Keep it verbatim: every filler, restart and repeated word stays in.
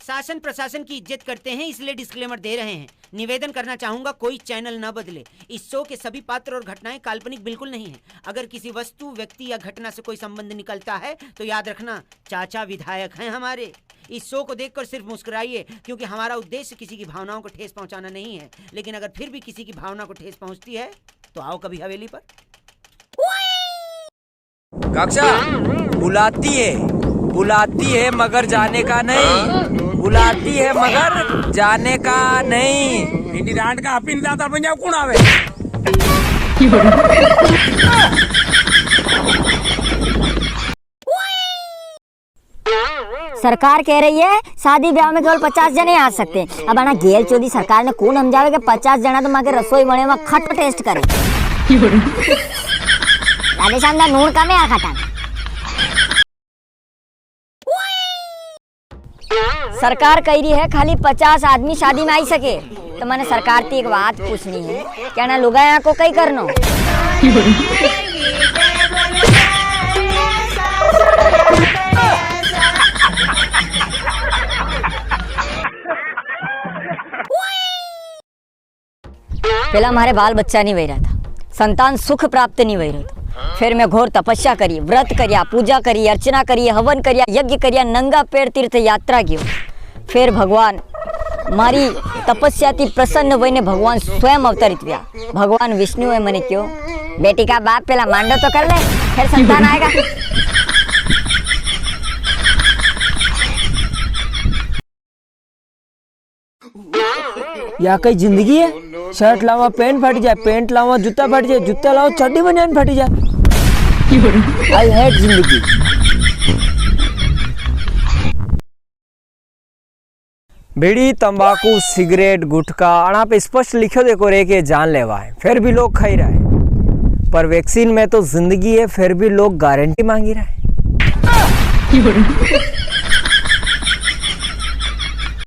शासन प्रशासन की इज्जत करते हैं, इसलिए disclaimer दे रहे हैं। निवेदन करना चाहूंगा, कोई channel न बदले। इस show के सभी पात्र और घटनाएं काल्पनिक बिल्कुल नहीं हैं। अगर किसी वस्तु, व्यक्ति या घटना से कोई संबंध निकलता है तो याद रखना, चाचा विधायक हैं हमारे। इस show को देखकर सिर्फ मुस्कुराइए, क्योंकि हमारा उद्देश्य किसी की भावनाओं को ठेस पहुंचाना नहीं है। लेकिन अगर फिर भी किसी की भावना को ठेस पहुंचती है तो आओ कभी हवेली पर। काक्षा, बुलाती है, बुलाती है मगर जाने का नहीं, बुलाती है मगर जाने का नहीं। इनी रांड का अपिन दाता पंजाब कौन आवे? सरकार कह रही है शादी ब्याह में केवल पचास जने आ सकते हैं। अब आना गेल चोदी सरकार ने कौन समझावे कि पचास जना तो मां के रसोई बने में खट test करे। राधेश्याम दा नूण कम है आ खाता। सरकार कही रही है खाली पचास आदमी शादी में आई सके, तो मैंने सरकार ती एक बात पूछनी है, क्या ना लुगाया को कई करनो? पेला म्हारे बाल बच्चा नी वई रहा था, संतान सुख प्राप्त नी वई रहा था। फिर मैं घोर तपस्या करी, व्रत करिया, पूजा करी, अर्चना करी, हवन करिया, यज्ञ करिया, नंगा पैर तीर्थ यात्रा गयो। फिर भगवान मारी तपस्या थी प्रसन्न वईने भगवान स्वयं अवतरित हुआ। भगवान विष्णु है मने क्यो, "बेटी का बाप पेला मांडो तो कर ले, फिर संतान आएगा।" या कई जिंदगी है? शर्ट लावा पैंट फट जाए, पैंट लावा जूता फट जाए, जूता लावा चड्डी बनियान फट जाए। I hate जिंदगी। बीड़ी, तंबाकू, सिगरेट, गुटखा, अणा पे स्पष्ट लिख्यो देखो रे के जान लेवा है, फिर भी लोग खाई रहा है। पर वैक्सीन में तो जिंदगी है, फिर भी लोग गारंटी मांगी रहा है।